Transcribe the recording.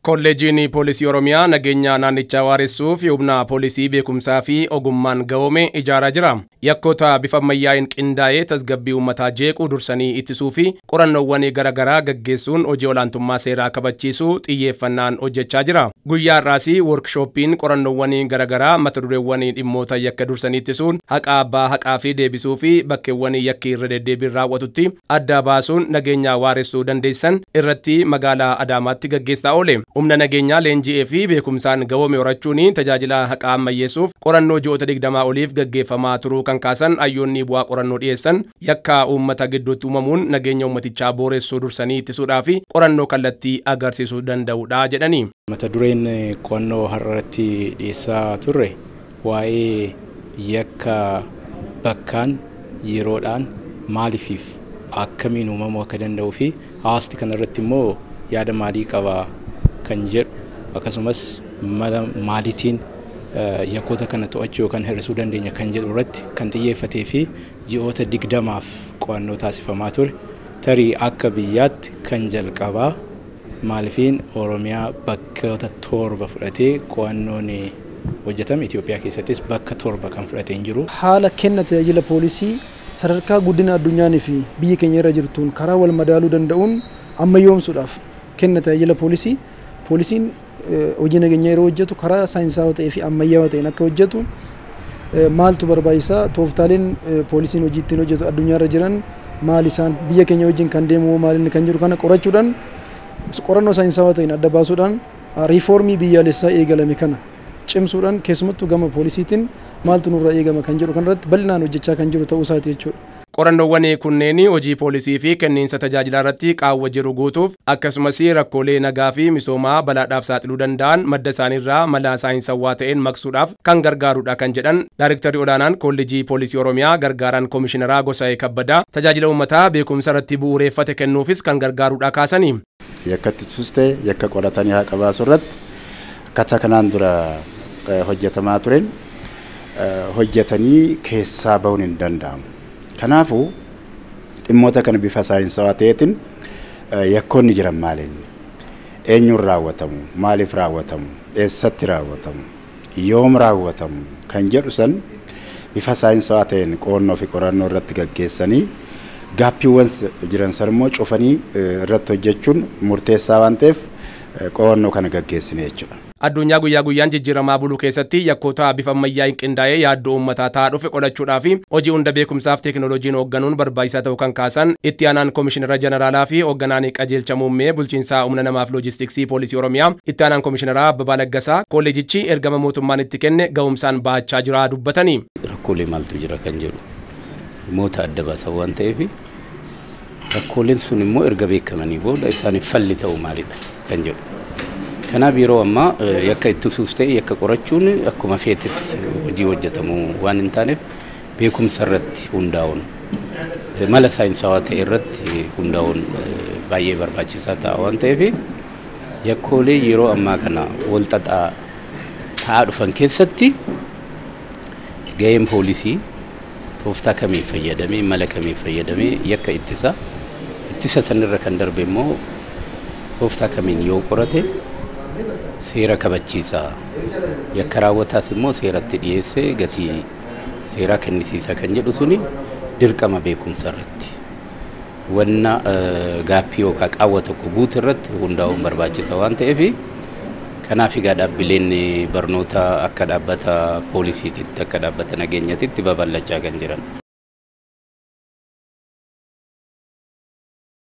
Kolleejiin Poolisii Oromiyaa nageenya naannichaa waaressuuf humna poolisii beekumsaa fi ogummaan gahoome ijaaraa jira. Yakkoota bifa ammayyaa'in qindaa'ee tasgabbii uummataa jeequu dursanii ittisuu fi qorannoowwan garaagaraa gaggeessuun hojii olaantummaa seeraa kabachiisuu xiyyeeffannaan hojjechaa jira. Guyyaa har'aas woorkshooppiin qorannoowwan garaagaraa mata dureewwan dhimmoota yakka dursanii ittisuun haqa abbaa haqaa fi deebisuu fi bakkeewwan yakki irra deddeebiin raawwatutti adda baasuun nageenya waaressuu dandeessan irratti magaalaa Adaamaatti gaggeessaa oole. Humna nageenyaa leenji'ee fi beekumsaan gahoome horachuun tajaajila haqaa ammayyeessuuf qorannoo ji'oota 20 oliif gaggeeffamaa turuu kan kaasan hayyoonni bu'aa qorannoo dhiyeessan yakka uummata gidduutti uumamuun nageenya uummatichaa booressuu dursanii ittisuudhaa fi qorannoo kallattii agarsiisuu danda'udha jedhani. Mata dureen qo'annoo har'aatti dhiyeessaa turre waa'ee yakka bakkaan yeroodhaan maaliifiif akkamiin uumamuu akka danda'uu fi hawaasni kanarratti immoo yaada maalii qaba kan jedhu akkasumas mala maaliitiin yakkoota kana to'achuu yookaan hir'isuu dandeenya kan jedhu irratti kan xiyyeeffatee fi ji'oota 20 qo'annoo taasifamaa ture. Tarii akka biyyaatti kan jalqabaa maaliifiin Oromiyaa bakkoota 7 fudhatee qo'annoon hojjetame Itoophiyaa keessattis bakka 7 kan fudhatee hin jiru. Haala kenna tajaajila poolisii sadarkaa guddina addunyaanii fi biyya keenya irra jirtuun karaa wal madaaluu danda'uun ammayyoomsuudhaaf kenna tajaajila poolisii poolisiin hojii nageenyaa yeroo hojjetu karaa saayinsaawaa ta'ee fi ammayyaawaa ta'een akka hojjetu maaltu barbaachisaa tooftaaleen poolisiin hojii ittiin hojjetu addunyaarra jiran maal isaan biyya keenya wajjin kan deemu maal inni kan jiru kana qorachuudhaan qorannoo saayinsaawaa ta'een adda baasuudhaan riifoormii biyyaalessaa eegalame kana cimsuudhaan keessumattuu gama poolisiitiin maaltu nurra eegama kan jedhu kanarratti bal'inaan hojjechaa kan jiru ta'uu isaati jechuudha. Qorannoowwan kunneen hojii poolisii fi kenniinsa tajaajilaa irratti qaawwa jiru guutuuf akkasumas rakkoolee nagaa fi misoomaa balaadhaaf saaxiluu danda'an madda isaaniirraa mala saayinsawaa ta'een maqsuudhaaf kan gargaarudha kan jedhan Daayirektarri olaanaan Kolleejii Poolisii Oromiyaa gargaaraan Koomishineraa Gosaayee Kabbadaa tajaajila uummataa beekumsa irratti bu'uureeffate kennuufis kan gargaarudha kaasanii. Yakka ittisuus ta'e yakka qoratanii haqa baasuu irratti akkaataa kanaan dura hojjetamaa tureen hojjetanii keessaa bahuun hin danda'amu. Kanaafuu dhimmoota kana bifa saayinsawaa ta'eetiin yakkoonni jiran maaliin eenyuun raawwatamu, maaliif raawwatamu, eessatti raawwatamu, yoom raawwatamu kan jedhu san bifa saayinsawaa ta'een qo'annoo fi qorannoo irratti gaggeessanii gaaffiiwwan jiran san immoo cufanii irratti hojjechuun murteessaa waan ta'eef qo'annoo kana gaggeessine jechuudha. Addunyaa guyyaa guyyaan jijjiiramaa buluu keessatti yakkoota bifa ammayyaa'in qindaa'ee yaaddoo uummataa ta'aa dhufe qolachuudhaa fi hojii hunda beekumsaaf teekinooloojiin hoogganuun barbaachisaa ta'uu kan kaasan itti aanaan Koomishinara Jeneraalaa fi hoogganaan qajeelcha muummee bulchiinsaa humna namaaf loojistiksii poolisii Oromiyaa itti aanaan Koomishineraa Abbabaa Laggasaa kolleejichi ergama mootummaan itti kenne ga'umsaan bahachaa jira dubbatanii. Rakkoolee maaltu jira kan jedhu dhimmoota adda baasan waan ta'eef rakkooleen sun immoo erga beekamanii booda isaaniif falli ta'u maalidha kan jedhu. Kanaaf yeroo ammaa yakka ittisuus ta'e yakka qorachuun akkuma feetetti hojii hojjetamu waan hin taaneef beekumsa irratti hundaa'uun mala saayinsawaa ta'e irratti hundaa'uun baay'ee barbaachisaa ta'a waan ta'eef yakkoolee yeroo ammaa kana wal xaxaa ta'aa dhufan keessatti gaheen poolisii tooftaa kamiin fayyadamee mala kamiin fayyadamee yakka ittisa ittisa sanirra kan darbe immoo tooftaa kamiin yoo qorate seera kabachiisaa yakka raawwataas immoo seeratti dhiyeessee gatii seeraa kennisiisa kan jedhu suni dirqama beekumsa irratti wanna gaappii yookaan qaawwa tokko guutu irratti hundaa'uun barbaachisa waan ta'eef kanaaf egaa dhaabbileen barnoota akka dhaabbata poolisiititti akka dhaabbata nageenyaatitti babal'achaa kan jiran.